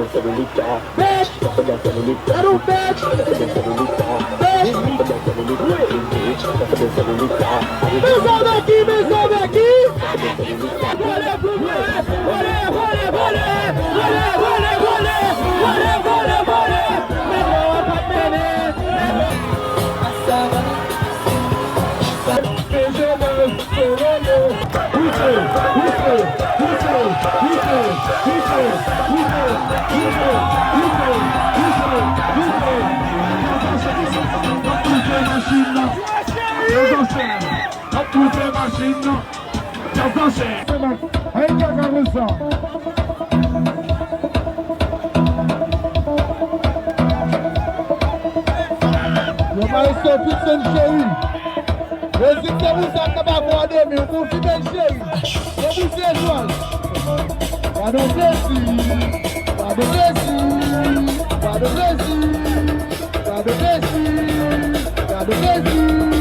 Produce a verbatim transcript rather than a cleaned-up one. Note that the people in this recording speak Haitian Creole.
Bitch! Gad on bitch! Bitch! Wi! Mezanmi, mezanmi! Vole pou mwen! Vole, vole, vole! Vole, vole, vole! Vole, vole, vole! Mèt la pa t mennen! Yo, maestro Pitson cheri. Mizik se pou sa k ap avè w a demi, ou pou fidèl cheri. Yo pou se etwal. Gad on plezi, gad on plezi, gad on plezi, gad on plezi, gad on plezi.